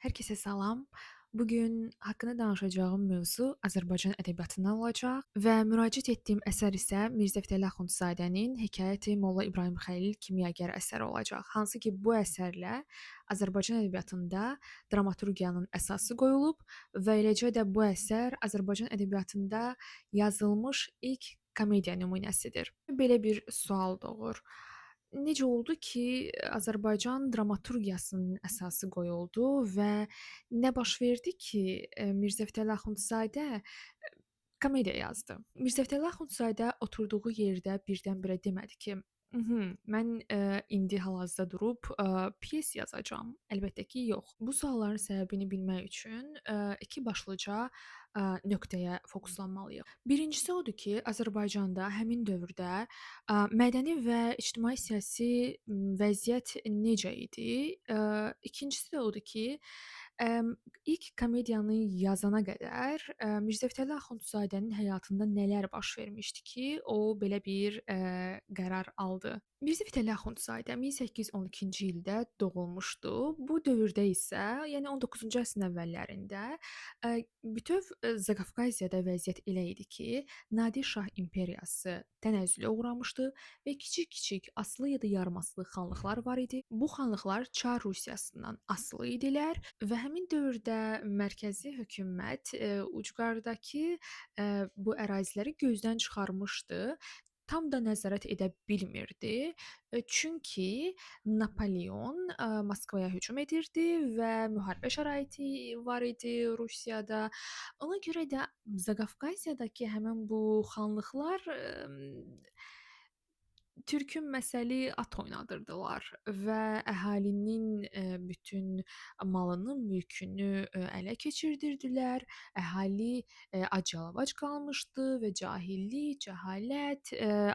Hər kəsə salam. Bu gün haqqında danışacağım mövzu Azərbaycan ədəbiyyatından olacaq və müraciət etdiyim əsər isə Mirzə Fətəli Axundzadənin Hekayəti Molla İbrahim Xəlil Kimyagər əsəri olacaq. Hansı ki, bu əsərlə Azərbaycan ədəbiyyatında dramaturgiyanın əsası qoyulub və eləcə də bu əsər Azərbaycan ədəbiyyatında yazılmış ilk komediya nümunəsidir. Belə bir sual doğur. Necə oldu ki, Azərbaycan dramaturgiyasının əsası qoyuldu və nə baş verdi ki, Mirzə Fətəli Axundzadə komediya yazdı? Mirzə Fətəli Axundzadə oturduğu yerdə birdən-birə demədi ki, mən indi hal-hazırda durub pyes yazacağam. Əlbəttə ki, yox. Bu sualların səbəbini bilmək üçün iki başlıca nöqtəyə fokuslanmalıyıq. Birincisi odur ki, Azərbaycanda həmin dövrdə mədəni və ictimai-siyasi vəziyyət necə idi? İkincisi də odur ki, ilk komediyanı yazana qədər Mirzə Fətəli Axundzadənin həyatında nələr baş vermişdi ki, o belə bir qərar aldı. Mirzə Fətəli Axundzadə 1812-ci ildə doğulmuşdu. Bu dövrdə isə, yəni 19-cu əsrin əvvəllərində bütöv Zaqafqaziyada vəziyyət elə idi ki, Nadir Şah imperiyası tənəzzülə uğramışdı və kiçik-kiçik asılı ya da yarımasılı xanlıqlar var idi. Bu xanlıqlar Çar Rusiyasından asılı idilər və həmin dövrdə mərkəzi hökumət ucqardakı bu əraziləri gözdən çıxarmışdı. Tam da nəzarət edə bilmirdi. Çünki Napoleon Moskvaya hücum edirdi və müharibə şəraiti var idi Rusiyada. Ona görə də Zaqafqaziyadakı həmin bu xanlıqlar türkün məsəli at oynadırdılar və əhalinin bütün malını, mülkünü ələ keçirdirdilər. Əhali ac-yalavac qalmışdı və cahillik, cəhalət,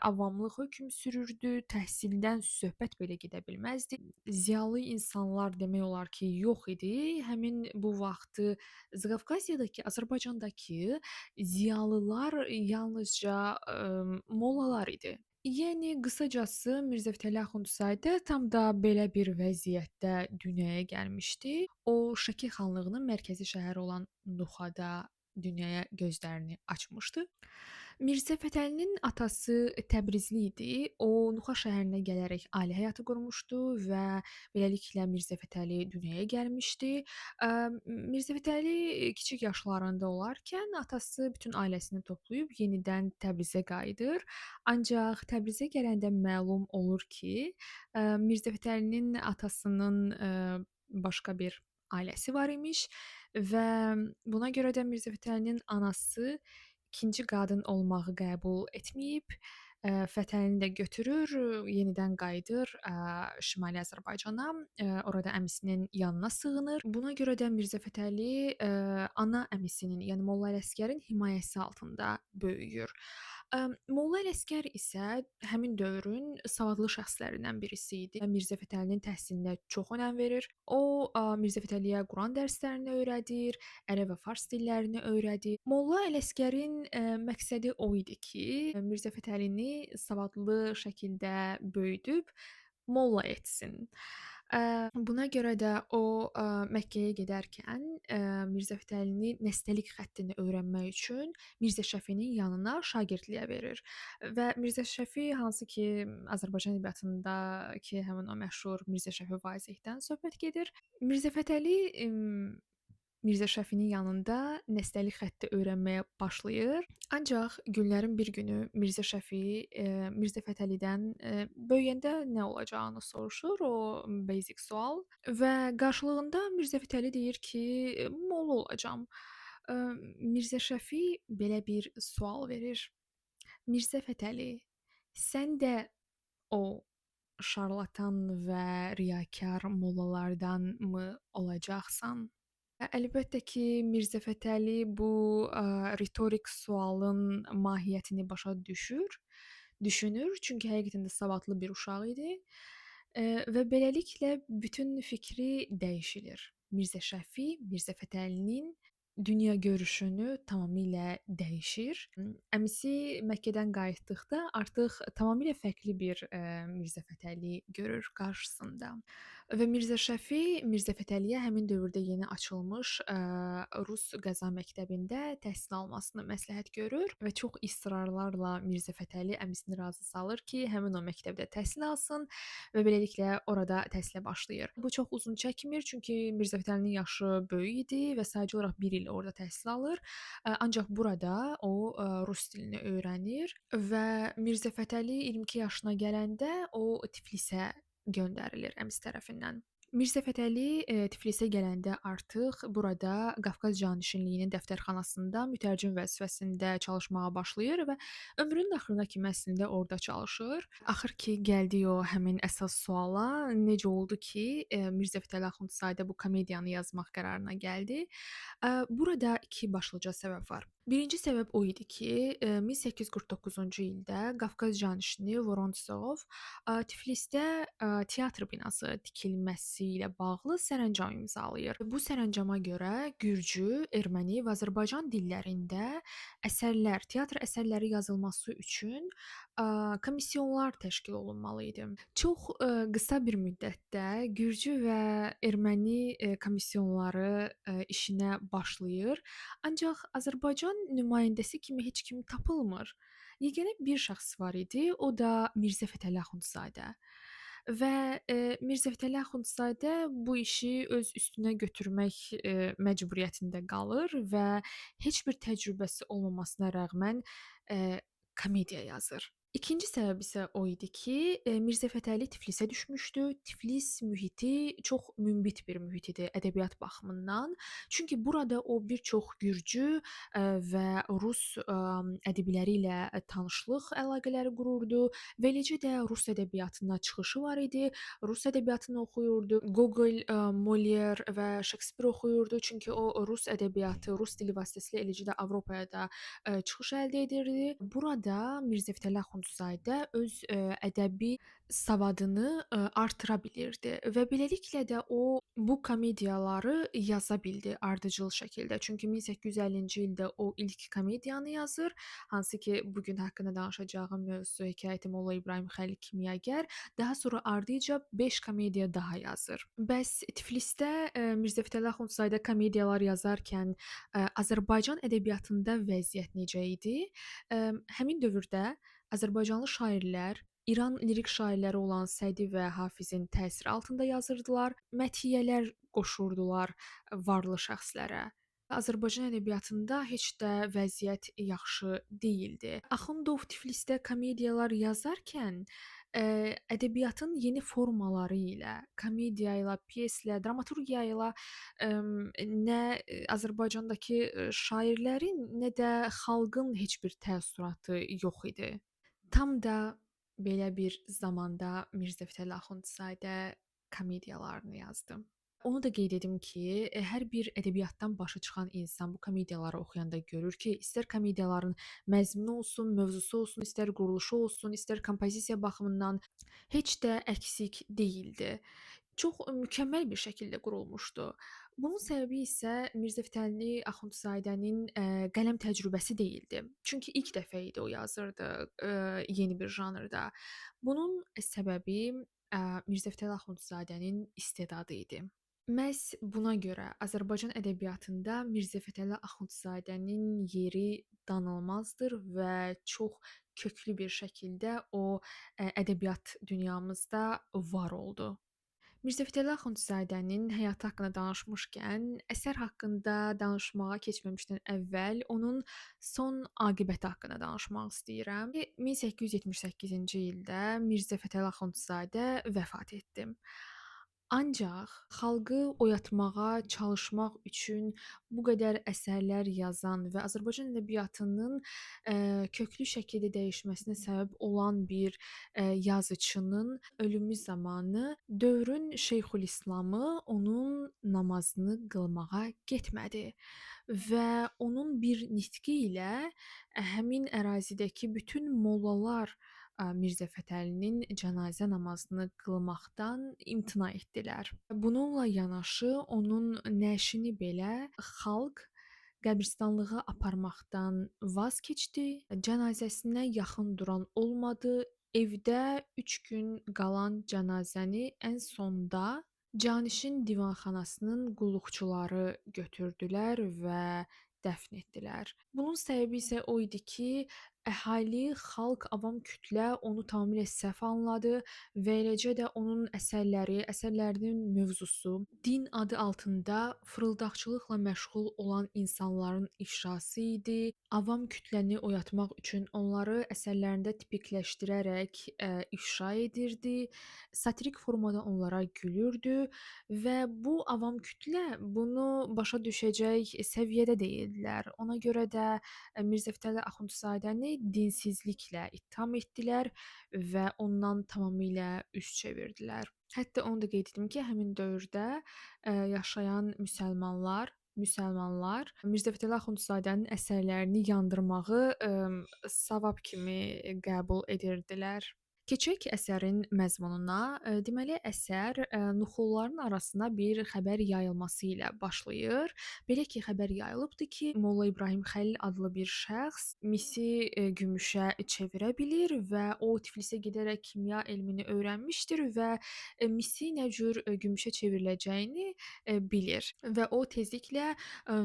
avamlıq hökm sürürdü. Təhsildən söhbət belə gedə bilməzdi. Ziyalı insanlar demək olar ki, yox idi. Həmin bu vaxtı Zaqafqaziyadakı, Azərbaycandakı ziyalılar yalnızca mollalar idi. Yəni qısacası Mirzə Fətəli Axundzadə tam da belə bir vəziyyətdə dünyaya gəlmişdi. O Şəki xanlığının mərkəzi şəhəri olan Nuxada dünyaya gözlərini açmışdı. Mirzə Fətəlinin atası Təbrizli idi. O Nuxa şəhərinə gələrək ailə həyatı qurmuşdu və beləliklə Mirzə Fətəli dünyaya gəlmişdi. Mirzə Fətəli kiçik yaşlarında olarkən atası bütün ailəsini toplayıb yenidən Təbrizə qayıdır. Ancaq Təbrizə gələndə məlum olur ki, Mirzə Fətəlinin atasının başqa bir ailəsi var imiş və buna görə də Mirzə Fətəlinin anası ikinci qadın olmağı qəbul etməyib, Fətəlini də götürür, yenidən qayıdır Şimali Azərbaycana, orada əmisinin yanına sığınır. Buna görə də Mirzə Fətəli ana əmisinin, yəni Molla Ələsgərin himayəsi altında böyüyür. Molla Ələsgər isə həmin dövrün savadlı şəxslərindən birisi idi. Mirzə Fətəlinin təhsilinə çox önəm verir. O Mirzə Fətəliyə Quran dərslərini öyrədir, ərəb və fars dillərini öyrədir. Molla Ələsgərin məqsədi o idi ki, Mirzə Fətəlini savadlı şəkildə böyüdüb molla etsin. Buna görə də o Məkkəyə gedərkən Mirzə Fətəlini nəstəlik xəttini öyrənmək üçün Mirzə Şəfinin yanına şagirdliyə verir. Və Mirzə Şəfi, hansı ki Azərbaycan ədəbiyyatındakı həmin o məşhur Mirzə Şəfi Vazehdən söhbət gedir. Mirzə Fətəli Mirzə Şəfinin yanında nəstəlik xətti öyrənməyə başlayır. Ancaq günlərin bir günü Mirzə Şəfi Mirzə Fətəlidən böyüyəndə nə olacağını soruşur, o basic sual və qarşılığında Mirzə Fətəli deyir ki, molla olacağam. Mirzə Şəfi belə bir sual verir. Mirzə Fətəli, sən də o şarlatan və riyakar mollalardan mı olacaqsan? Əlbəttə ki, Mirzə Fətəli bu ritorik sualın mahiyyətini başa düşür, düşünür, çünki həqiqətən də savadlı bir uşaq idi və beləliklə bütün fikri dəyişilir. Mirzə Şəfi Mirzə Fətəlinin dünya görüşünü tamamilə dəyişir. Əmisi Məkkədən qayıtdıqda artıq tamamilə fərqli bir Mirzə Fətəli görür qarşısında. Və Mirzə Şəfi Mirzə Fətəliyə həmin dövrdə yeni açılmış Rus qəza məktəbində təhsil almasını məsləhət görür və çox israrlarla Mirzə Fətəli əmisini razı salır ki, həmin o məktəbdə təhsil alsın və beləliklə orada təhsilə başlayır. Bu çox uzun çəkmir, çünki Mirzə Fətəlinin yaşı böyük idi və sadəcə olaraq bir il orada təhsil alır. Ancaq burada o rus dilini öyrənir və Mirzə Fətəli 22 yaşına gələndə o Tiflisə göndərilir əmisi tərəfindən. Mirzə Fətəli Tiflisə gələndə artıq burada Qafqaz canişinliyinin dəftərxanasında mütərcim vəzifəsində çalışmağa başlayır və ömrünün axırına kimi əslində orada çalışır. Axır ki, gəldik o həmin əsas suala. Necə oldu ki, Mirzə Fətəli Axundzadə bu komediyanı yazmaq qərarına gəldi? Burada iki başlıca səbəb var. Birinci səbəb o idi ki, 1849-cu ildə Qafqaz canişini Vorontsov Tiflisdə teatr binası tikilməsi ilə bağlı sərəncam imzalayır. Bu sərəncama görə gürcü, erməni və Azərbaycan dillərində əsərlər, teatr əsərləri yazılması üçün komisyonlar təşkil olunmalı idi. Çox qısa bir müddətdə gürcü və erməni komisyonları işinə başlayır. Ancaq Azərbaycan nümayəndəsi kimi heç kim tapılmır. Yeganə bir şəxs var idi, o da Mirzə Fətəli Axundzadə. Və Mirzə Fətəli Axundzadə bu işi öz üstünə götürmək məcburiyyətində qalır və heç bir təcrübəsi olmamasına rəğmən komediya yazır. İkinci səbəb isə o idi ki, Mirzə Fətəli Tiflisə düşmüşdü. Tiflis mühiti çox münbit bir mühit idi ədəbiyyat baxımından. Çünki burada o bir çox gürcü və rus ədibləri ilə tanışlıq əlaqələri qururdu və eləcə də rus ədəbiyyatına çıxışı var idi. Rus ədəbiyyatını oxuyurdu. Gogol, Molière və Şekspir oxuyurdu. Çünki o rus ədəbiyyatı, rus dili vasitəsilə eləcə də Avropaya da çıxış əldə edirdi. Burada Mirzə Fətəli Axundzadə öz ədəbi savadını artıra bilirdi və beləliklə də o bu komediyaları yaza bildi ardıcıl şəkildə. Çünki 1850-ci ildə o ilk komediyanı yazır, hansı ki bugün haqqında danışacağım mövzu Hekayəti Molla İbrahim Xəlil Kimyagər. Daha sonra ardıca 5 komediya daha yazır. Bəs Tiflisdə Mirzə Fətəli Axundzadə komediyalar yazarkən Azərbaycan ədəbiyyatında vəziyyət necə idi? Həmin dövrdə Azərbaycanlı şairlər İran lirik şairləri olan Sədi və Hafizin təsiri altında yazırdılar, məthiyələr qoşurdular varlı şəxslərə. Azərbaycan ədəbiyyatında heç də vəziyyət yaxşı deyildi. Axundov Tiflisdə komediyalar yazarkən ədəbiyyatın yeni formaları ilə, komediya ilə, pyeslə, dramaturgiya ilə nə Azərbaycandakı şairlərin, nə də xalqın heç bir təəssüratı yox idi. Tam da belə bir zamanda Mirzə Fətəli Axundzadə komediyalarını yazdı. Onu da qeyd edim ki, hər bir ədəbiyyatdan başı çıxan insan bu komediyaları oxuyanda görür ki, istər komediyaların məzmunu olsun, mövzusu olsun, istər quruluşu olsun, istər kompozisiya baxımından heç də əksik deyildi. Çox mükəmməl bir şəkildə qurulmuşdu. Bunun səbəbi isə Mirzə Fətəli Axundzadənin qələm təcrübəsi deyildi. Çünki ilk dəfə idi o yazırdı yeni bir janrda. Bunun səbəbi Mirzə Fətəli Axundzadənin istedadı idi. Məhz buna görə Azərbaycan ədəbiyyatında Mirzə Fətəli Axundzadənin yeri danılmazdır və çox köklü bir şəkildə o ədəbiyyat dünyamızda var oldu. Mirzə Fətəli Axundzadənin həyatı haqqında danışmışkən, əsər haqqında danışmağa keçməmişdən əvvəl onun son aqibəti haqqında danışmaq istəyirəm. 1878-ci ildə Mirzə Fətəli Axundzadə vəfat etdi. Ancaq xalqı oyatmağa çalışmaq üçün bu qədər əsərlər yazan və Azərbaycan ədəbiyyatının köklü şəkildə dəyişməsinə səbəb olan bir yazıçının ölümü zamanı dövrün Şeyxülislamı onun namazını qılmağa getmədi və onun bir nitqi ilə həmin ərazidəki bütün mollalar Mirzə Fətəlinin cənazə namazını qılmaqdan imtina etdilər. Bununla yanaşı onun nəşini belə xalq qəbirstanlığa aparmaqdan vaz keçdi. Cənazəsinə yaxın duran olmadı. Evdə 3 gün qalan cənazəni ən sonda Canişin divanxanasının qulluqçuları götürdülər və dəfn etdilər. Bunun səbəbi isə o idi ki, əhali, xalq, avam kütlə onu tamamilə səhv anladı və eləcə də onun əsərləri, əsərlərinin mövzusu din adı altında fırıldaqçılıqla məşğul olan insanların ifşası idi. Avam kütləni oyatmaq üçün onları əsərlərində tipikləşdirərək ifşa edirdi, satirik formada onlara gülürdü və bu avam kütlə bunu başa düşəcək səviyyədə deyildilər. Ona görə də Mirzə Fətəli Axundzadəni dinsizliklə ittiham etdilər və ondan tamamilə üz çevirdilər. Hətta onu da qeyd edim ki, həmin dövrdə yaşayan müsəlmanlar Mirzə Fətəli Axundzadənin əsərlərini yandırmağı savab kimi qəbul edirdilər. Keçək əsərin məzmununa. Deməli, əsər nuxulların arasına bir xəbər yayılması ilə başlayır. Belə ki, xəbər yayılıbdır ki, Molla İbrahim Xəlil adlı bir şəxs misi gümüşə çevirə bilir və o Tiflisə gedərək kimya elmini öyrənmişdir və misi nə cür gümüşə çevriləcəyini bilir və o tezliklə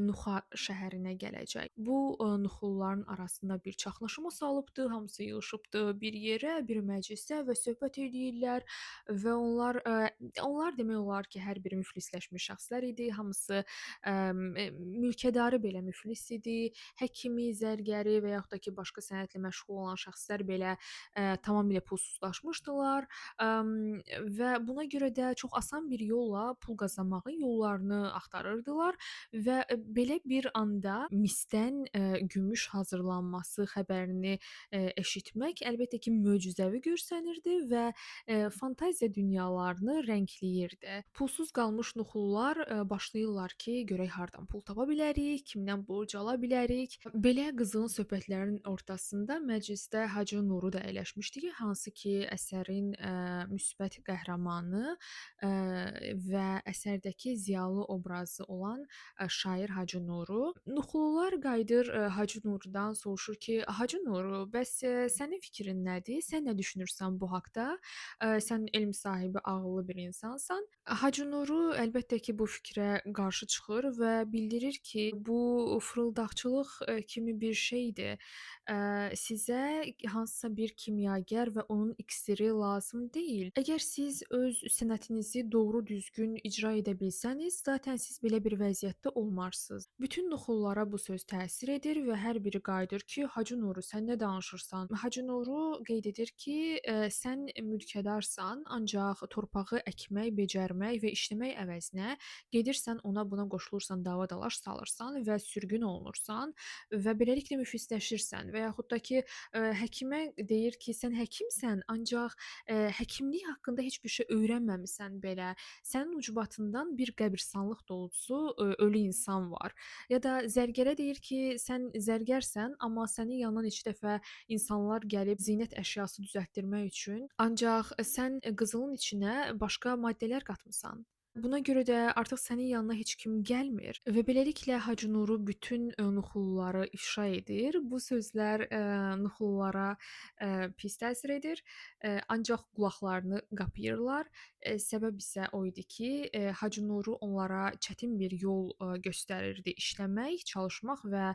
Nuxa şəhərinə gələcək. Bu nuxulların arasında bir çaxnaşma salıbdır, hamısı yığışıbdır bir yerə, bir məclisə və söhbət eləyirlər və onlar demək olar ki, hər biri müflisləşmiş şəxslər idi. Hamısı mülkədarı belə müflis idi. Həkimi, zərgəri və yaxud da ki, başqa sənətlə məşğul olan şəxslər belə tamamilə pulsuzlaşmışdılar və buna görə də çox asan bir yolla pul qazanmağın yollarını axtarırdılar və belə bir anda misdən gümüş hazırlanması xəbərini eşitmək əlbəttə ki, möcüzəvi görsənirdi və fantaziya dünyalarını rəngləyirdi. Pulsuz qalmış nuxullar başlayırlar ki, görək hardan pul tapa bilərik, kimdən borc ala bilərik. Belə qızğın söhbətlərin ortasında məclisdə Hacı Nuru da əyləşmişdi ki, hansı ki, əsərin müsbət qəhrəmanı və əsərdəki ziyalı obrazı olan şair Hacı Nuru. Nuxullular qayıdır Hacı Nurudan soruşur ki, Hacı Nuru, bəs sənin fikrin nədir? Sən nə düşünürsən bu haqda? Sən elm sahibi, ağıllı bir insansan. Hacı Nuru əlbəttə ki, bu fikrə qarşı çıxır və bildirir ki, bu fırıldaqçılıq kimi bir şeydir. Sizə hansısa bir kimyagər və onun iksiri lazım deyil. Əgər siz öz sənətinizi doğru düzgün icra edə bilsəniz, zaten siz belə bir vəziyyətdə olmarsınız. Bütün nuxullara bu söz təsir edir və hər biri qayıdır ki, Hacı Nuru, sən nə danışırsan? Hacı Nuru qeyd edir ki, sən mülkədarsan, ancaq torpağı əkmək, becərmək və işləmək əvəzinə gedirsən ona buna qoşulursan, dava dalaş salırsan və sürgün olunursan və beləliklə müflisləşirsən və yaxud da ki, həkimə deyir ki, sən həkimsən, ancaq həkimlik haqqında heç bir şey öyrənməmisən belə. Sənin ucbatından bir qəbirstanlıq dolusu ölü insan var. Ya da zərgərə deyir ki, sən zərgərsən, amma sənin yanına neçə dəfə insanlar gəlib zinət əşyası düzəltdirmək üçün, ancaq sən qızılın içinə başqa maddələr qatmısan. Buna görə də artıq sənin yanına heç kim gəlmir və beləliklə Hacı Nuru bütün nuxulları ifşa edir. Bu sözlər nuxullara pis təsir edir, ancaq qulaqlarını qapayırlar. Səbəb isə o idi ki, Hacı Nuru onlara çətin bir yol göstərirdi işləmək, çalışmaq və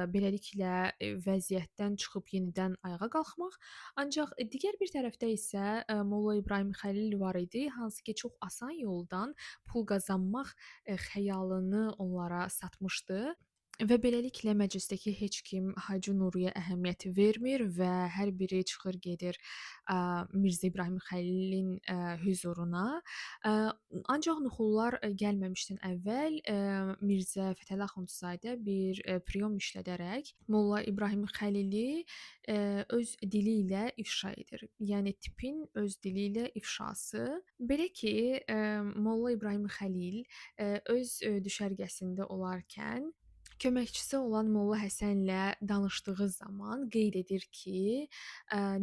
beləliklə vəziyyətdən çıxıb yenidən ayağa qalxmaq. Ancaq digər bir tərəfdə isə Molla İbrahim Xəlil var idi, hansı ki, çox asan yoldan pul qazanmaq xəyalını onlara satmışdı. Və beləliklə məclisdəki heç kim Hacı Nuruya əhəmiyyət vermir və hər biri çıxır gedir Mirzə İbrahim Xəlilin hüzuruna. Ancaq nuxullar gəlməmişdən əvvəl Mirzə Fətəli Axundzadə bir priyom işlədərək Molla İbrahim Xəlili öz dili ilə ifşa edir. Yəni tipin öz dili ilə ifşası. Belə ki, Molla İbrahim Xəlil öz düşərgəsində olarkən köməkçisi olan Molla Həsənlə danışdığı zaman qeyd edir ki,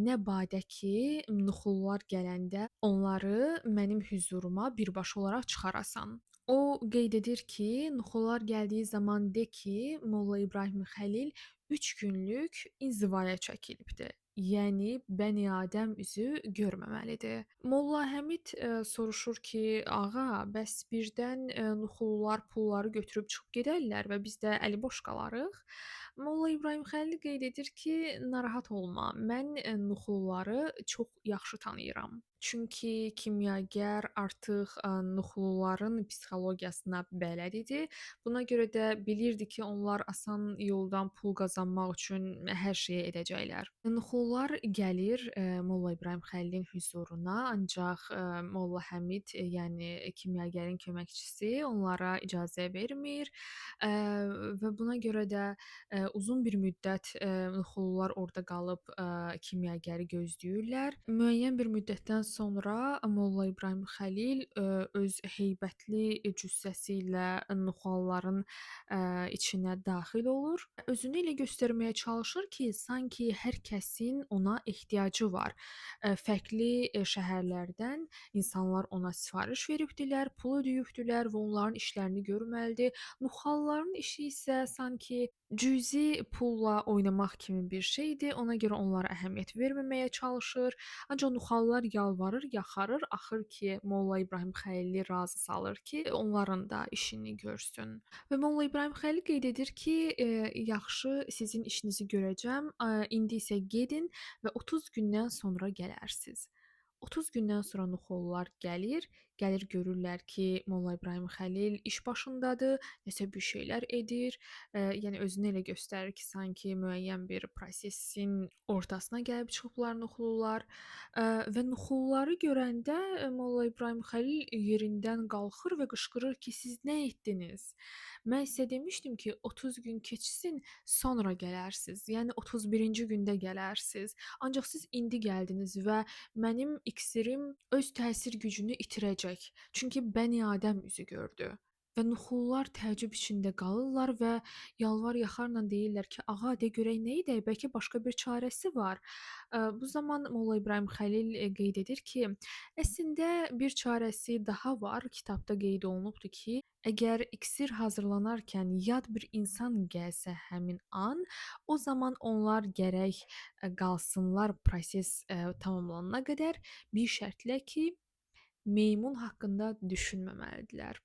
nə badə ki, nuxullar gələndə onları mənim hüzuruma birbaşa olaraq çıxarasan. O qeyd edir ki, nuxullar gəldiyi zaman de ki, Molla İbrahim Xəlil 3 günlük inzivaya çəkilibdir. Yəni Bəni Adəm üzü görməməlidir. Molla Həmid soruşur ki, ağa, bəs birdən Nuxullular pulları götürüb çıxıb gedərlər və biz də əliboş qalarıq. Molla İbrahim Xəlil qeyd edir ki, narahat olma, mən Nuxulluları çox yaxşı tanıyıram. Çünki kimyagər artıq Nuxulluların psixologiyasına bələd idi. Buna görə də bilirdi ki, onlar asan yoldan pul qazanmaq üçün hər şeyi edəcəklər. Nuxullular gəlir Molla İbrahim Xəlilin hüzuruna, ancaq Molla Həmid, yəni kimyagərin köməkçisi onlara icazə vermir və buna görə də uzun bir müddət Nuxullular orada qalıb kimyagəri gözləyirlər. Müəyyən bir müddətdən sonra Molla İbrahim Xəlil öz heybətli cüssəsi ilə Nuxalların içinə daxil olur. Özünü elə göstərməyə çalışır ki, sanki hər kəsin ona ehtiyacı var. Fərqli şəhərlərdən insanlar ona sifariş veribdilər, pul ödəyibdilər və onların işlərini görməlidir. Nuxalların işi isə sanki cüzi pulla oynamaq kimi bir şeydir. Ona görə onlara əhəmiyyət verməməyə çalışır. Ancaq Nuxallar yalvarır, yaxarır. Axır ki, Molla İbrahim Xəlili razı salır ki, onların da işini görsün. Və Molla İbrahim Xəlil qeyd edir ki, yaxşı, sizin işinizi görəcəm. İndi isə gedin və 30 gündən sonra gələrsiz. 30 gündən sonra Nuxullular gəlir, görürlər ki, Molla İbrahim Xəlil iş başındadır, nəsə bir şeylər edir. Yəni özünü elə göstərir ki, sanki müəyyən bir prosesin ortasına gəlib çıxıblar Nuxullular. Və Nuxulluları görəndə Molla İbrahim Xəlil yerindən qalxır və qışqırır ki, siz nə etdiniz? Mən sizə demişdim ki, 30 gün keçsin, sonra gələrsiz. Yəni 31-ci gündə gələrsiz. Ancaq siz indi gəldiniz və mənim iksirim öz təsir gücünü itirəcək. Çünki Bəni Adəm üzü gördü. Və Nuxullular təəccüb içində qalırlar və yalvar yaxarla deyirlər ki, ağa, de görək nə edək, bəlkə başqa bir çarəsi var. Bu zaman Molla İbrahim Xəlil qeyd edir ki, əslində bir çarəsi daha var. Kitabda qeyd olunubdur ki, əgər iksir hazırlanarkən yad bir insan gəlsə həmin an, o zaman onlar gərək qalsınlar proses tamamlanana qədər, bir şərtlə ki, meymun haqqında düşünməməlidirlər.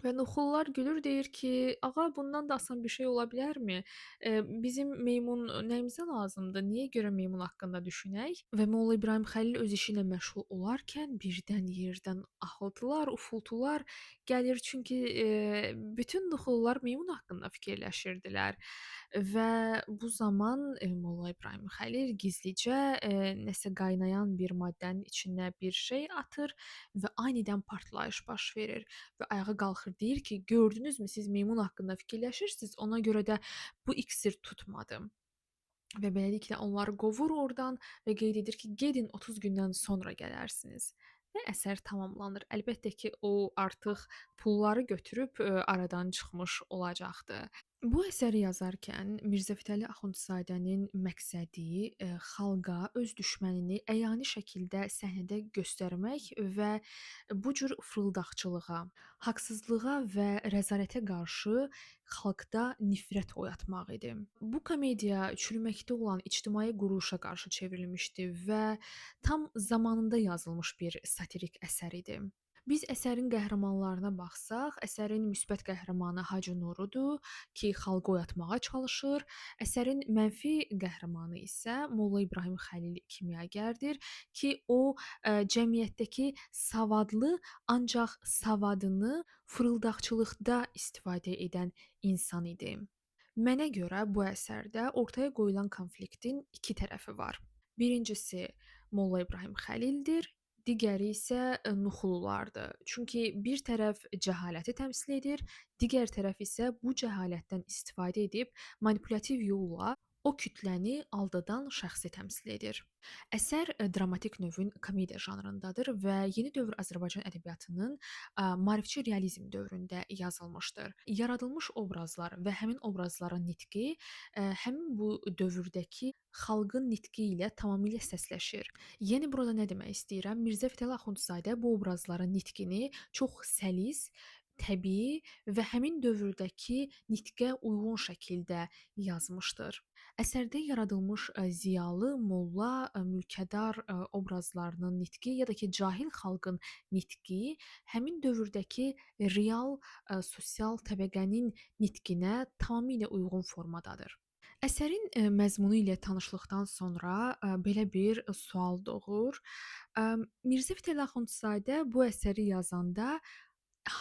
Və Nuxullular gülür, deyir ki, ağa, bundan da asan bir şey ola bilərmi? Bizim meymun nəyimizə lazımdır? Niyə görə meymun haqqında düşünək? Və Molla İbrahim Xəlil öz işi ilə məşğul olarkən birdən yerdən ahıltılar, ufultular gəlir. Çünki bütün Nuxullular meymun haqqında fikirləşirdilər. Və bu zaman Molla İbrahim Xəlil gizlicə nəsə qaynayan bir maddənin içinə bir şey atır və anidən partlayış baş verir və ayağa qalxır. Deyir ki, gördünüzmü, siz meymun haqqında fikirləşirsiniz, ona görə də bu iksir tutmadı. Və beləliklə onları qovur oradan və qeyd edir ki, gedin 30 gündən sonra gələrsiniz. Və əsər tamamlanır. Əlbəttə ki, o artıq pulları götürüb aradan çıxmış olacaqdı. Bu əsəri yazarkən Mirzə Fətəli Axundzadənin məqsədi xalqa öz düşmənini əyani şəkildə səhnədə göstərmək və bu cür fırıldaqçılığa, haqsızlığa və rəzalətə qarşı xalqda nifrət oyatmaq idi. Bu komediya çürüməkdə olan ictimai quruluşa qarşı çevrilmişdi və tam zamanında yazılmış bir satirik əsər idi. Biz əsərin qəhrəmanlarına baxsaq, əsərin müsbət qəhrəmanı Hacı Nurudur ki, xalqı oyatmağa çalışır. Əsərin mənfi qəhrəmanı isə Molla İbrahim Xəlil kimyagərdir ki, o cəmiyyətdəki savadlı, ancaq savadını fırıldaqçılıqda istifadə edən insan idi. Mənə görə bu əsərdə ortaya qoyulan konfliktin iki tərəfi var. Birincisi Molla İbrahim Xəlildir. Digəri isə Nuxullulardır. Çünki bir tərəf cəhaləti təmsil edir, digər tərəf isə bu cəhalətdən istifadə edib manipulyativ yolla o kütləni aldadan şəxsi təmsil edir. Əsər dramatik növün komediya janrındadır və yeni dövr Azərbaycan ədəbiyyatının maarifçi realizm dövründə yazılmışdır. Yaradılmış obrazlar və həmin obrazların nitqi həmin bu dövrdəki xalqın nitqi ilə tamamilə səsləşir. Yəni burada nə demək istəyirəm? Mirzə Fətəli Axundzadə bu obrazların nitqini çox səlis, təbii və həmin dövrdəki nitqə uyğun şəkildə yazmışdır. Əsərdə yaradılmış ziyalı, molla, mülkədar obrazlarının nitqi ya da ki, cahil xalqın nitqi həmin dövrdəki real sosial təbəqənin nitqinə tamamilə uyğun formadadır. Əsərin məzmunu ilə tanışlıqdan sonra belə bir sual doğur. Mirzə Fətəli Axundzadə bu əsəri yazanda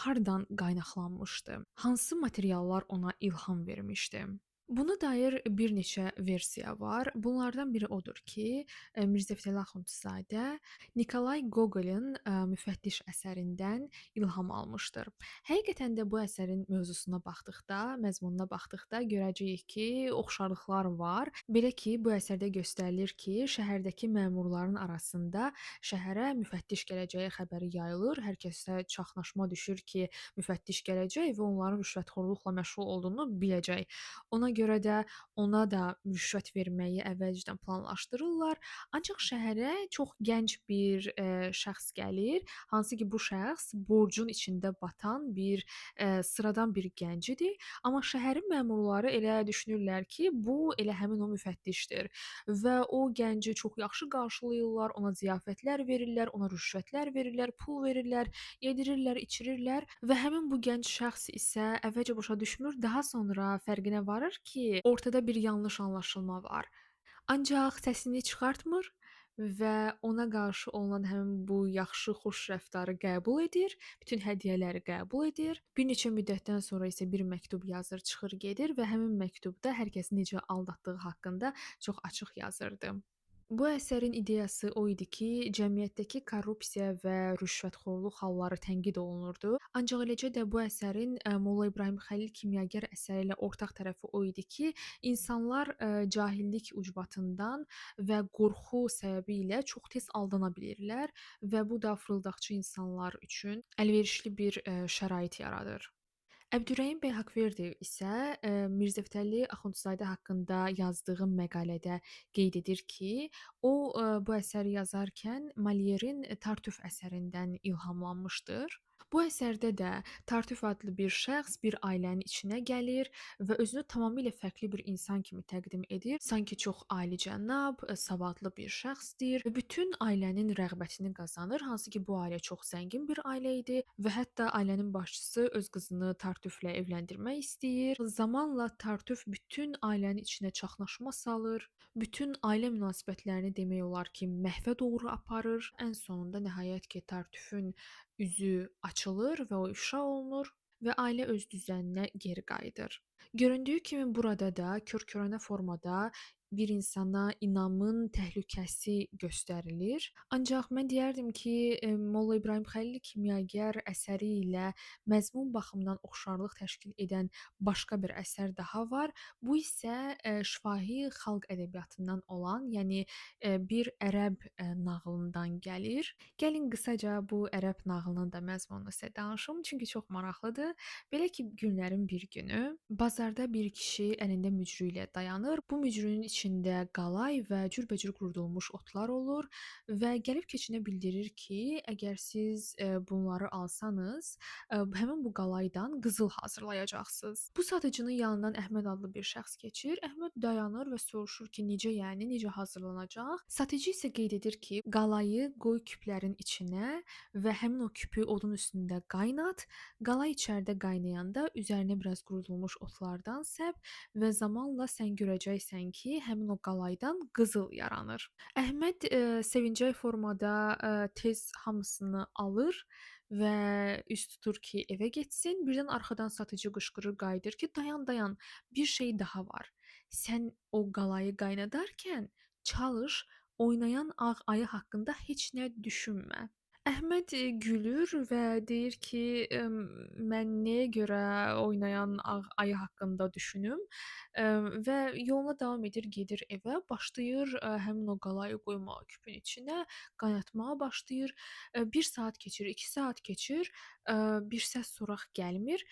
hardan qaynaqlanmışdı? Hansı materiallar ona ilham vermişdi? Buna dair bir neçə versiya var. Bunlardan biri odur ki, Mirzə Fətəli Axundzadə Nikolay Gogolun Müfəttiş əsərindən ilham almışdır. Həqiqətən də bu əsərin mövzusuna baxdıqda, məzmununa baxdıqda görəcəyik ki, oxşarlıqlar var. Belə ki, bu əsərdə göstərilir ki, şəhərdəki məmurların arasında şəhərə müfəttiş gələcəyi xəbəri yayılır. Hər kəsə çaxnaşma düşür ki, müfəttiş gələcək və onların rüşvətxorluqla məşğul olduğunu biləcək. Ona görə də ona da rüşvət verməyi əvvəlcədən planlaşdırırlar. Ancaq şəhərə çox gənc bir şəxs gəlir, hansı ki bu şəxs borcun içində batan bir sıradan bir gənc idi. Amma şəhərin məmurları elə düşünürlər ki, bu elə həmin o müfəttişdir və o gənci çox yaxşı qarşılayırlar, ona ziyafətlər verirlər, ona rüşvətlər verirlər, pul verirlər, yedirirlər, içirirlər və həmin bu gənc şəxs isə əvvəlcə başa düşmür, daha sonra fərqinə varır ki, ortada bir yanlış anlaşılma var. Ancaq səsini çıxartmır və ona qarşı olunan həmin bu yaxşı, xoş rəftarı qəbul edir, bütün hədiyyələri qəbul edir. Bir neçə müddətdən sonra isə bir məktub yazır, çıxır, gedir və həmin məktubda hər kəsi necə aldatdığı haqqında çox açıq yazırdı. Bu əsərin ideyası o idi ki, cəmiyyətdəki korrupsiya və rüşvətxorluq halları tənqid olunurdu. Ancaq eləcə də bu əsərin Molla İbrahim Xəlil Kimyagər əsəri ilə ortaq tərəfi o idi ki, insanlar cahillik ucbatından və qorxu səbəbi ilə çox tez aldana bilirlər və bu da fırıldaqçı insanlar üçün əlverişli bir şərait yaradır. Əbdürrəhim bəy Haqverdiyev isə Mirzə Fətəli Axundzadə haqqında yazdığı məqalədə qeyd edir ki, o bu əsəri yazarkən Malyerin Tartüf əsərindən ilhamlanmışdır. Bu əsərdə də Tartüf adlı bir şəxs bir ailənin içinə gəlir və özünü tamamilə fərqli bir insan kimi təqdim edir. Sanki çox alicənab, savadlı bir şəxsdir və bütün ailənin rəğbətini qazanır, hansı ki bu ailə çox zəngin bir ailə idi və hətta ailənin başçısı öz qızını Tartüflə evləndirmək istəyir. Zamanla Tartüf bütün ailənin içinə çaxnaşma salır, bütün ailə münasibətlərini demək olar ki, məhvə doğru aparır. Ən sonunda nəhayət ki, Tartüfün üzü açılır və o ifşa olunur və ailə öz düzəninə geri qayıdır. Göründüyü kimi burada da kör-köranə formada bir insana inamın təhlükəsi göstərilir. Ancaq mən deyərdim ki, Molla İbrahim Xəlil Kimyagər əsəri ilə məzmun baxımından oxşarlıq təşkil edən başqa bir əsər daha var. Bu isə şifahi xalq ədəbiyyatından olan, yəni bir ərəb nağılından gəlir. Gəlin qısaca bu ərəb nağılının da məzmununu sizə danışım, çünki çox maraqlıdır. Belə ki, günlərin bir günü bazarda bir kişi əlində mücrü ilə dayanır. Bu mücrünün içində qalay və cürbəcür qurudulmuş otlar olur və gəlib keçinə bildirir ki, əgər siz bunları alsanız, həmin bu qalaydan qızıl hazırlayacaqsınız. Bu satıcının yanından Əhməd adlı bir şəxs keçir. Əhməd dayanır və soruşur ki, necə yəni, necə hazırlanacaq? Satıcı isə qeyd edir ki, qalayı qoy küplərin içinə və həmin o küpü odun üstündə qaynat. Qalay içəridə qaynayanda üzərinə biraz qurudulmuş otlardan səp və zamanla sən görəcəksən ki, həmin o qalaydan qızıl yaranır. Əhməd sevincək formada tez hamısını alır və üz tutur ki, evə getsin. Birdən arxadan satıcı qışqırır, qayıdır ki, dayan, dayan, bir şey daha var. Sən o qalayı qaynadarkən çalış, oynayan ağ ayı haqqında heç nə düşünmə. Əhməd gülür və deyir ki, mən nəyə görə oynayan ağ ayı haqqında düşünüm və yoluna davam edir, gedir evə, başlayır həmin o qalayı qoymağa küpün içinə, qaynatmağa başlayır. 1 saat keçir, 2 saat keçir, bir səs soraq gəlmir.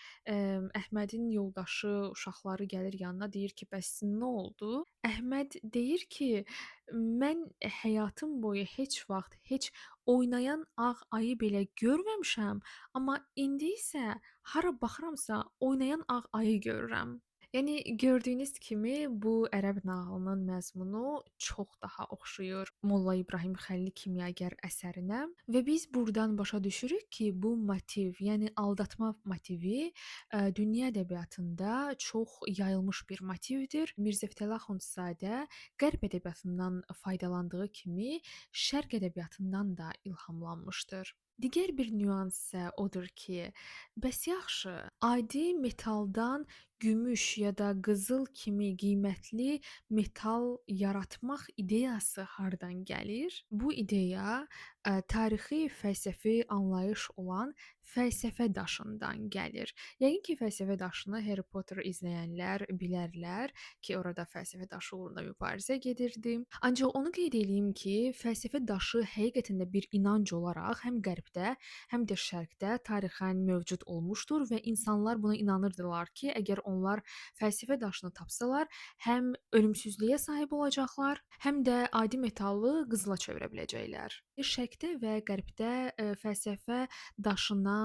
Əhmədin yoldaşı, uşaqları gəlir yanına, deyir ki, bəs nə oldu? Əhməd deyir ki, Mən həyatım boyu heç vaxt heç oynayan ağ ayı belə görməmişəm, amma indi isə hara baxıramsa oynayan ağ ayı görürəm. Yəni gördüyünüz kimi bu ərəb nağılının məzmunu çox daha oxşayır Molla İbrahim Xəlil Kimyagər əsərinə və biz burdan başa düşürük ki, bu motiv, yəni aldatma motivi dünya ədəbiyyatında çox yayılmış bir motivdir. Mirzə Fətəli Axundzadə Qərb ədəbiyyatından faydalandığı kimi Şərq ədəbiyyatından da ilhamlanmışdır. Digər bir nüans isə odur ki, bəs yaxşı, adi metaldan gümüş ya da qızıl kimi qiymətli metal yaratmaq ideyası hardan gəlir? Bu ideya tarixi fəlsəfi anlayış olan fəlsəfə daşından gəlir. Yəqin ki, fəlsəfə daşını Harry Potter izləyənlər bilərlər ki, orada fəlsəfə daşı uğrunda mübarizə gedirdi. Ancaq onu qeyd eləyim ki, fəlsəfə daşı həqiqətən də bir inanc olaraq həm Qərbdə, həm də Şərqdə tarixən mövcud olmuşdur və insanlar buna inanırdılar ki, əgər onlar fəlsəfə daşını tapsalar, həm ölümsüzlüyə sahib olacaqlar, həm də adi metalı qızıla çevirə biləcəklər. Şərqdə və Qərbdə fəlsəfə daşına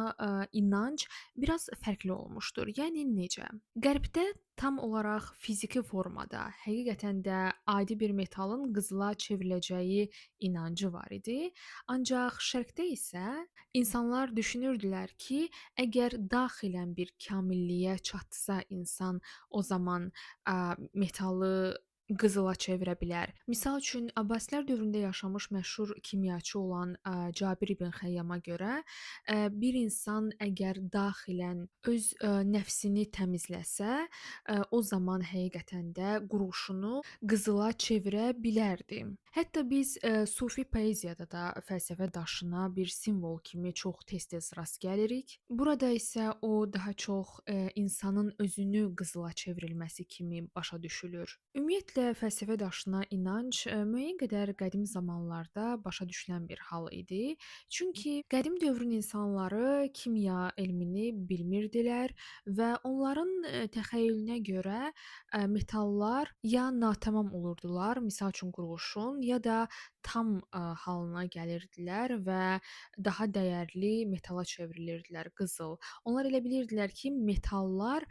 inanc biraz fərqli olmuşdur. Yəni necə? Qərbdə tam olaraq fiziki formada həqiqətən də adi bir metalın qızıla çevriləcəyi inancı var idi. Ancaq Şərqdə isə insanlar düşünürdülər ki, əgər daxilən bir kamilliyə çatsa insan, o zaman metalı qızıla çevirə bilər. Misal üçün, Abbasilər dövründə yaşamış məşhur kimyaçı olan Cabir ibn Xəyyama görə bir insan əgər daxilən öz nəfsini təmizləsə, o zaman həqiqətən də qurğuşunu qızıla çevirə bilərdi. Hətta biz sufi poeziyada da fəlsəfə daşına bir simvol kimi çox tez-tez rast gəlirik. Burada isə o daha çox insanın özünü qızıla çevrilməsi kimi başa düşülür. Ümumiyyətlə, fəlsəfə daşına inanc müəyyən qədər qədim zamanlarda başa düşülən bir hal idi. Çünki qədim dövrün insanları kimya elmini bilmirdilər və onların təxəyyülünə görə metallar ya natamam olurdular, misal üçün qurğuşun, ya da tam halına gəlirdilər və daha dəyərli metala çevrilirdilər, qızıl. Onlar elə bilirdilər ki, metallar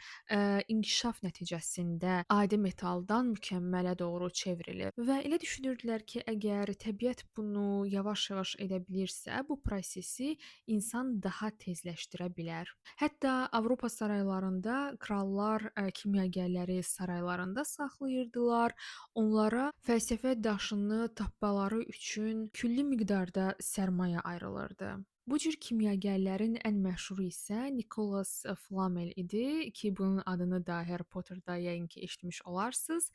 inkişaf nəticəsində adi metaldan mükəmmələ doğru çevrilir və elə düşünürdülər ki, əgər təbiət bunu yavaş-yavaş edə bilirsə, bu prosesi insan daha tezləşdirə bilər. Hətta Avropa saraylarında krallar kimyagərləri saraylarında saxlayırdılar. Onlara fəlsəfə daşını tapmaları üçün külli miqdarda sərmayə ayrılırdı. Bu cür kimyagərlərin ən məşhuru isə Nicholas Flamel idi ki, bunun adını da Harry Potterda yəqin ki eşitmiş olarsınız.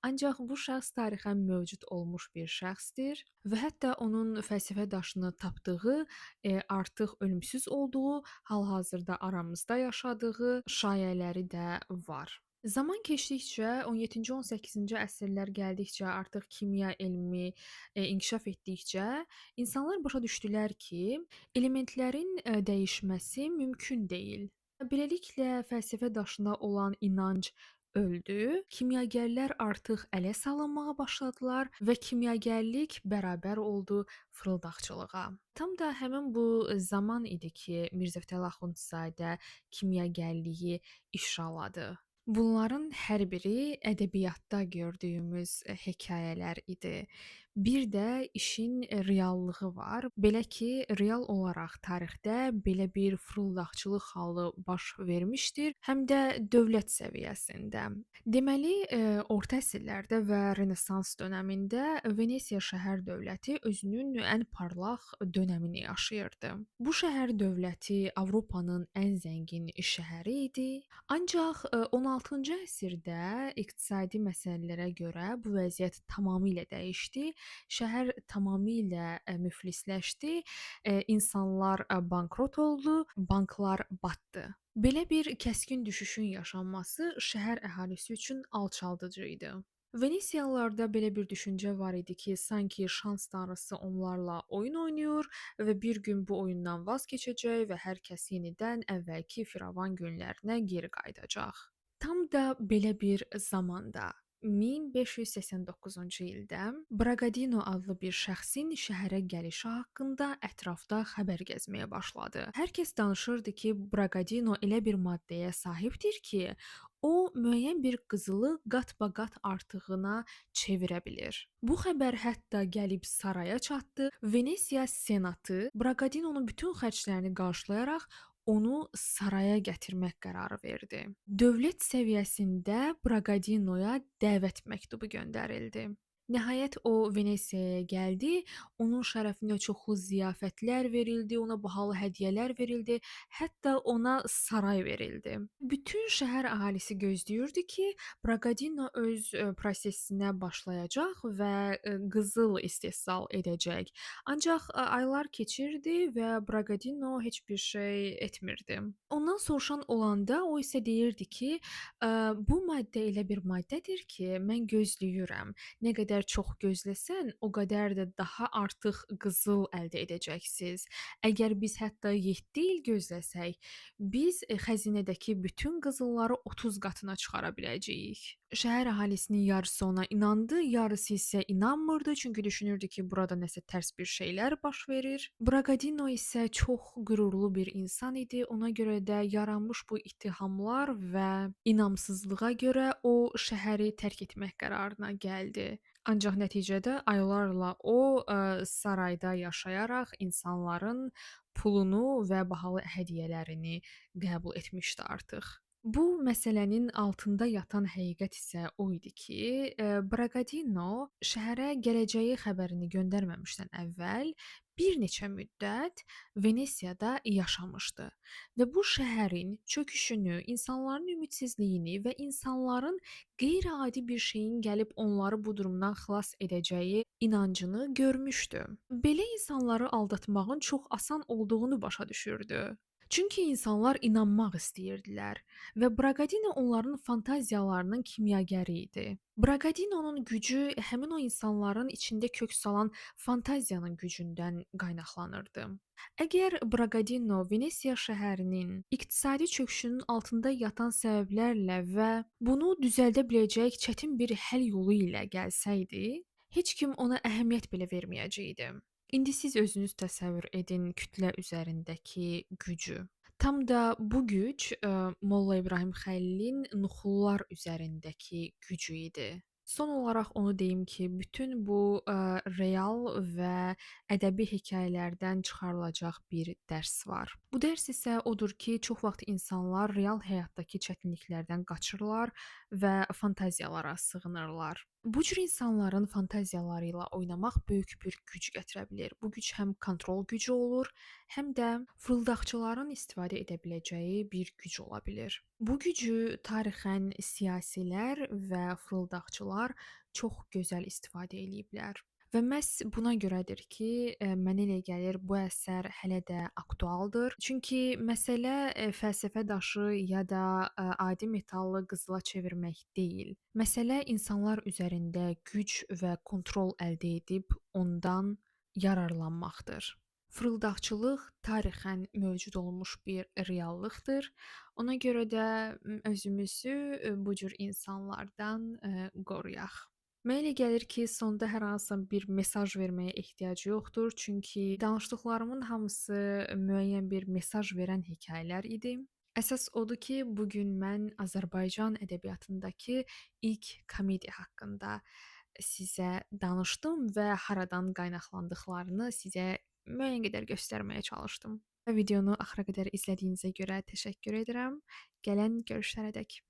Ancaq bu şəxs tarixən mövcud olmuş bir şəxsdir və hətta onun fəlsəfə daşını tapdığı, artıq ölümsüz olduğu, hal-hazırda aramızda yaşadığı şayələri də var. Zaman keçdikcə 17-ci, 18-ci əsrlər gəldikcə, artıq kimya elmi inkişaf etdikcə insanlar başa düşdülər ki, elementlərin dəyişməsi mümkün deyil. Beləliklə fəlsəfə daşına olan inanc öldü. Kimyagərlər artıq ələ salınmağa başladılar və kimyagərlik bərabər oldu fırıldaqçılığa. Tam da həmin bu zaman idi ki, Mirzə Fətəli Axundzadə kimyagərliyi ifşaladı. Bunların hər biri ədəbiyyatda gördüyümüz hekayələr idi. Bir də işin reallığı var. Belə ki, real olaraq tarixdə belə bir fırıldaqçılıq halı baş vermişdir, həm də dövlət səviyyəsində. Deməli, orta əsrlərdə və Renesans dönəmində Venesiya şəhər dövləti özünün ən parlaq dönəmini yaşayırdı. Bu şəhər dövləti Avropanın ən zəngin şəhəri idi. Ancaq 16-cı əsrdə iqtisadi məsələlərə görə bu vəziyyət tamamilə dəyişdi. Şəhər tamamilə müflisləşdi, insanlar bankrot oldu, banklar batdı. Belə bir kəskin düşüşün yaşanması şəhər əhalisi üçün alçaldıcı idi. Venesiyalılarda belə bir düşüncə var idi ki, sanki şans tanrısı onlarla oyun oynayır və bir gün bu oyundan vaz keçəcək və hər kəs yenidən əvvəlki firavan günlərinə geri qayıdacaq. Tam da belə bir zamanda, 1589-cu ildə Bragadino adlı bir şəxsin şəhərə gəlişi haqqında ətrafda xəbər gəzməyə başladı. Hər kəs danışırdı ki, Bragadino elə bir maddəyə sahibdir ki, o müəyyən bir qızılı qatbaqat artığına çevirə bilir. Bu xəbər hətta gəlib saraya çatdı. Venesiya senatı Bragadinonun bütün xərclərini qarşılayaraq onu saraya gətirmək qərarı verdi. Dövlət səviyyəsində Bragadinoya dəvət məktubu göndərildi. Nəhayət o Venesiyaya gəldi, onun şərəfinə çoxlu ziyafətlər verildi, ona bahalı hədiyyələr verildi, hətta ona saray verildi. Bütün şəhər əhalisi gözləyirdi ki, Bragadino öz prosesinə başlayacaq və qızıl istehsal edəcək. Ancaq aylar keçirdi və Bragadino heç bir şey etmirdi. Ondan soruşan olanda o isə deyirdi ki, bu maddə elə bir maddədir ki, mən gözləyirəm. Nə qədər çox gözləsən, o qədər də daha artıq qızıl əldə edəcəksiniz. Əgər biz hətta 7 il gözləsək, biz xəzinədəki bütün qızılları 30 qatına çıxara biləcəyik. Şəhər əhalisinin yarısı ona inandı, yarısı isə inanmırdı, çünki düşünürdü ki, burada nəsə tərs bir şeylər baş verir. Bragadino isə çox qürurlu bir insan idi. Ona görə də yaranmış bu ittihamlar və inamsızlığa görə o şəhəri tərk etmək qərarına gəldi. Ancaq nəticədə aylarla o sarayda yaşayaraq insanların pulunu və bahalı hədiyyələrini qəbul etmişdi artıq. Bu məsələnin altında yatan həqiqət isə o idi ki, Bragadino şəhərə gələcəyi xəbərini göndərməmişdən əvvəl bir neçə müddət Venesiyada yaşamışdı və bu şəhərin çöküşünü, insanların ümidsizliyini və insanların qeyri-adi bir şeyin gəlib onları bu durumdan xilas edəcəyi inancını görmüşdü. Belə insanları aldatmağın çox asan olduğunu başa düşürdü. Çünki insanlar inanmaq istəyirdilər və Bragadino onların fantaziyalarının kimyagəri idi. Bragadinonun gücü həmin o insanların içində kök salan fantaziyanın gücündən qaynaqlanırdı. Əgər Bragadino Venesiya şəhərinin iqtisadi çöküşünün altında yatan səbəblərlə və bunu düzəldə biləcək çətin bir həll yolu ilə gəlsəydi, heç kim ona əhəmiyyət belə verməyəcəkdi. İndi siz özünüz təsəvvür edin kütlə üzərindəki gücü. Tam da bu güc Molla İbrahim Xəlilin nuxullar üzərindəki gücü idi. Son olaraq onu deyim ki, bütün bu real və ədəbi hekayələrdən çıxarılacaq bir dərs var. Bu dərs isə odur ki, çox vaxt insanlar real həyatdakı çətinliklərdən qaçırlar və fantaziyalara sığınırlar. Bu cür insanların fantaziyaları ilə oynamaq böyük bir güc gətirə bilir. Bu güc həm kontrol gücü olur, həm də fırıldaqçıların istifadə edə biləcəyi bir güc ola bilir. Bu gücü tarixən siyasilər və fırıldaqçılar çox gözəl istifadə eləyiblər. Və məhz buna görədir ki, mənə elə gəlir bu əsər hələ də aktualdır. Çünki məsələ fəlsəfə daşı ya da adi metalı qızıla çevirmək deyil. Məsələ insanlar üzərində güc və kontrol əldə edib ondan yararlanmaqdır. Fırıldaqçılıq tarixən mövcud olmuş bir reallıqdır. Ona görə də özümüzü bu cür insanlardan qoruyaq. Mənə elə gəlir ki, sonda hər hansısa bir mesaj verməyə ehtiyac yoxdur, çünki danışdıqlarımın hamısı müəyyən bir mesaj verən hekayələr idi. Əsas odur ki, bugün mən Azərbaycan ədəbiyyatındakı ilk komediya haqqında sizə danışdım və haradan qaynaqlandıqlarını sizə müəyyən qədər göstərməyə çalışdım. Videonu axıra qədər izlədiyinizə görə təşəkkür edirəm. Gələn görüşlərədək.